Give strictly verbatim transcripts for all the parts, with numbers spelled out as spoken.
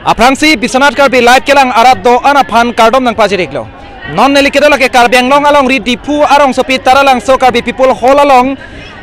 Aphrangsi Biswanath Karbi Live kelang arat do-an aphan kardom nangpajir-iklo. Non neli kedo lake Karbi Anglong alongri Diphu arongsopi Taralangso Karbi People Hall along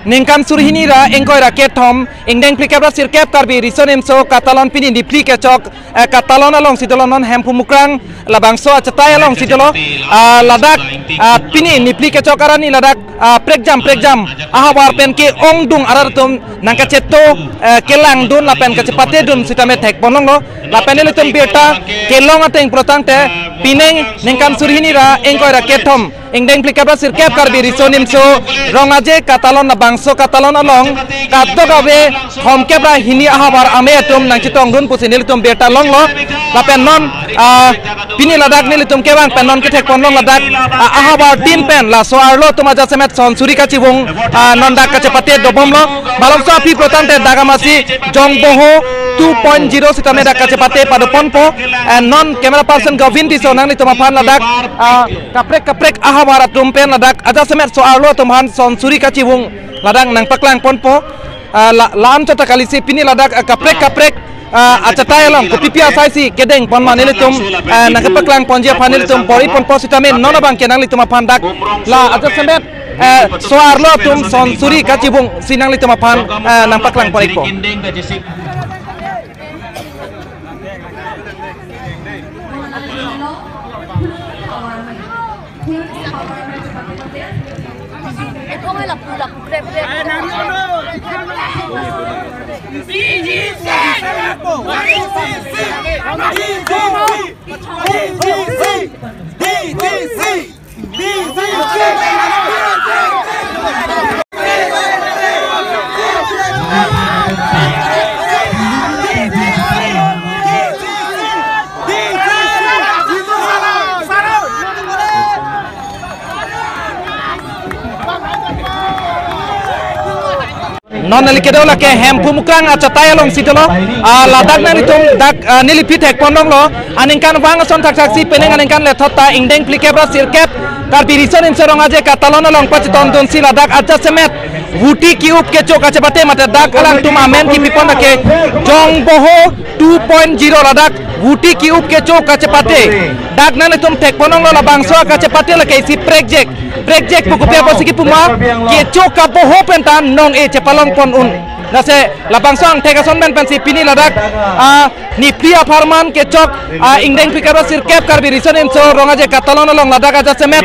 ningkan surhini ra ingkoi ra kethom ingdeng phlikep ra sirkep Karbi Riso Nimso Katalon pini niphli kechok, eh, Katalon alongsi dolo non Hemphu Mukrang labangso achatai alongsi dolo, ah, ladak, ah, pini niphli kechok arni ladak, ah, prekjam prekjam ahavar pen ke-ongdung arat atum nangkacheto, eh, kelangdun lapen kachepatedun sitame thekponlonglo. Lapen nelitum birta kelong ateng pulo tangte pining ningkan surhini ra ingkoi ra kethom ingdeng phlikep ra sirkep Karbi Riso Nimso Rong Aje Katalon labangso Katalon along kadokave thomkep ra hini ahavar amei atum nangchetongdun pusi nelitum birta longlo. Lapen non, ah, pini ladak nelitum kevang pen non kethekponlong ladak, ah, ahavar tin pen laso arlo atum ajasemet son suri kachivung, ah, non dak kachepate dobomlo. Malomso aphi pulo tangte dak amatsi Jongboho two point zero sitame dak kachepate padoponpo. Eh, non camera person Govin Tisso nanglitum aphan ladak, ah, kaprek kaprek ahavar atum pen ladak ajasemet so arlo atum aphan son suri kachivung ladak nangpaklangponpo. Ah, la, lam chata kalisi pini ladak, ah, kaprek kaprek, ah, achatai along kopipi asaisi kedengpon ma nelitum, ah, nangkepaklangponji aphan nelitum bor-iponpo sitame non abangke nanglitum aphan dak la ajasemet, eh, so arlo atum son suri kachivungsi nanglitum aphan, eh, nangpaklangpon-ikpo. Non neli kedo lake Hemphu Mukrang achatai alongsi dolo. Ah, ladak nanglitum dak, ah, neli aphi thekponlonglo. Aningkanvang ason thakthaksi pining aningkan lethot ta ingdeng phlikep ra sirkep Karbi Riso Nimso Rong Aje Katalon along pachetongdunsi ladak ajasemet huti ki-up kecho kachepate mate dak alangtum amen kipipon lake Jongboho two point zero ladak huti ki-up kecho kachepate. Dak nanglitum thekponlonglo labangso kachepate lake isi prekjek. Prekjek pu kopi apotsi kipu ma, kecho kaboho pen ta nong-e chepalongpon un. Lasi labangso angthek ason pen pensi pini ladak, ah, niphli apharman kechok, ah, ingdeng phlikep ra sirkep Karbi Riso Nimso Rong Aje Katalon along ladak ajasemet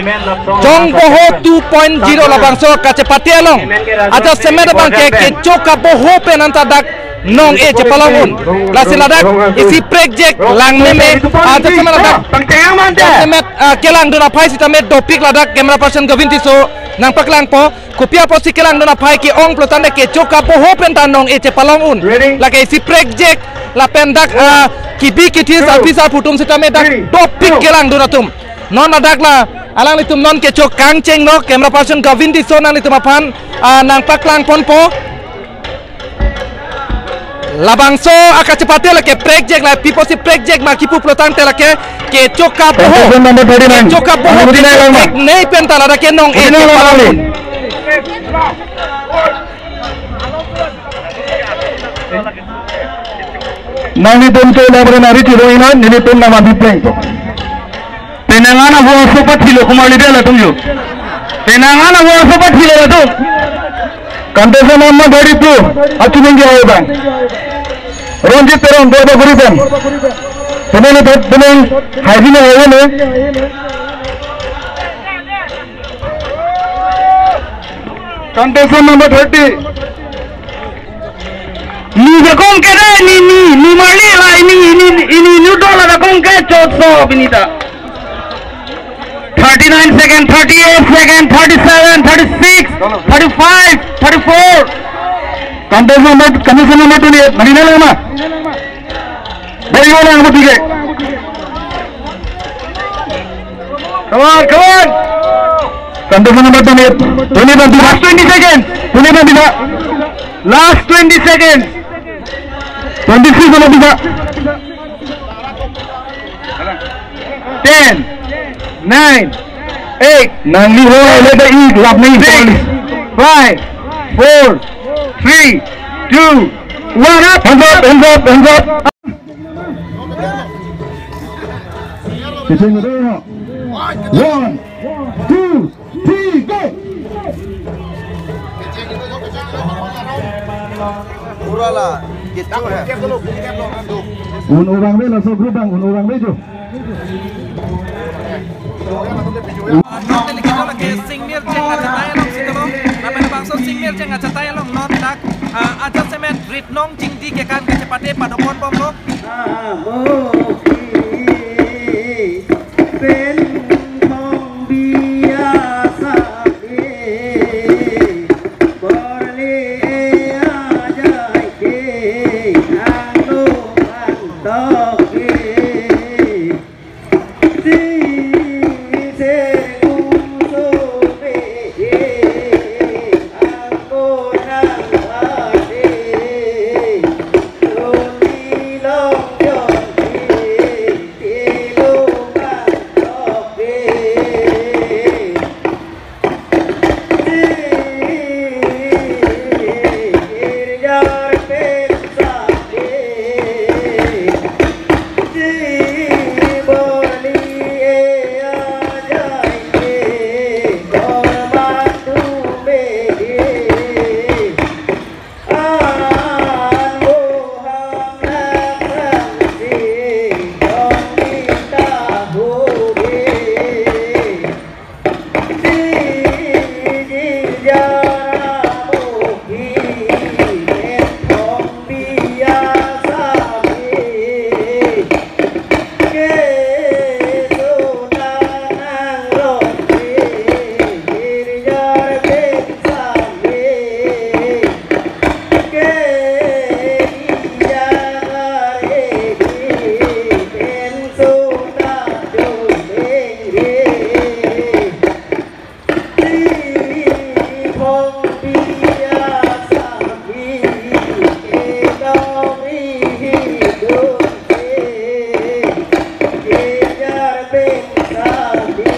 Jongboho two point zero labangso kachepate along ajasemet abangke kecho kaboho pen anta dak nong-e chepalong un. Lasi ladak isi prekjek langneme, ah, ajasemet ladak ajasemet, ah, kelangdun aphai sitame dopik ladak camera person Govin Tisso nangpaklangpo. Kopi apotsi kelangdun aphai ke-ong pulo tangte kecho kaboho pen ta nong-e chepalong un. Lake isi prekjek lapen dak, ah, kibi kithi sarpi sarpo atum sitame dak dopik kelangdun atum. Non ladak la alanglitum non kecho kangchenglo, camera person Govin Tisso nanglitum aphan, ah, nangpaklangponpo. Labangso akachepate lake prekjek la pi apotsi prekjek ma kipu pulo tangte lake kecho kaboho. Contestant number thirty-nine. Kecho kaboho. Number thirty-nine, kecho lang ma. Prekjek nei pen ta ladak ke nong-e thirty-nine lang ma. Chepalong un. Nanglitum ke laboran ari chiro inan, nelitum nama bipleng to. Penang an avo aso pathilo kumar lider latum jo. Penang an avo aso pathilo latum. Contestant number thirty-two, achuning ke hai bang. Ranjit Teron, Borba Guripen. Penang ni thot, penang, hai bini hai ne. Contestant number thirty. Ni jakong ke dei, ni, ni, ni marli la, ini, ini, ini, ni dola jakong ke chotso binita. Thirty-nine second, thirty-eight second, thirty-seven, thirty-six, thirty-five, thirty-four. Contestant number, contestant number twenty-eight. Mari na lama. Bagi orang yang bertiga. Come on, come on. Contestant number twenty-eight. Twenty-eight nanti. Last twenty seconds. Twenty-eight nanti, Pak. Last twenty seconds. Twenty-six nanti, Pak. Ten, nine, eight, nangli ho, let the eat, lap nahi, six, five, four, three, two, one, up. Hands up, hands up, hands up. Kecheng do. One, two, three, go. Un-o abang ave, laso group abang un-o abang ave jo. Delegate lake Singmirching achatai along sitolo, lapen bangso Singmirching achatai along non dak, ah, ajasemet ritnong jingdi kekan kachepate padopon bomlo. Pen thong biasa ke, borli ajai ke, anglo angtok ke. Si se ku so pe ke, angko nang ase. Loni long yon ke, ke lo kan tok ke.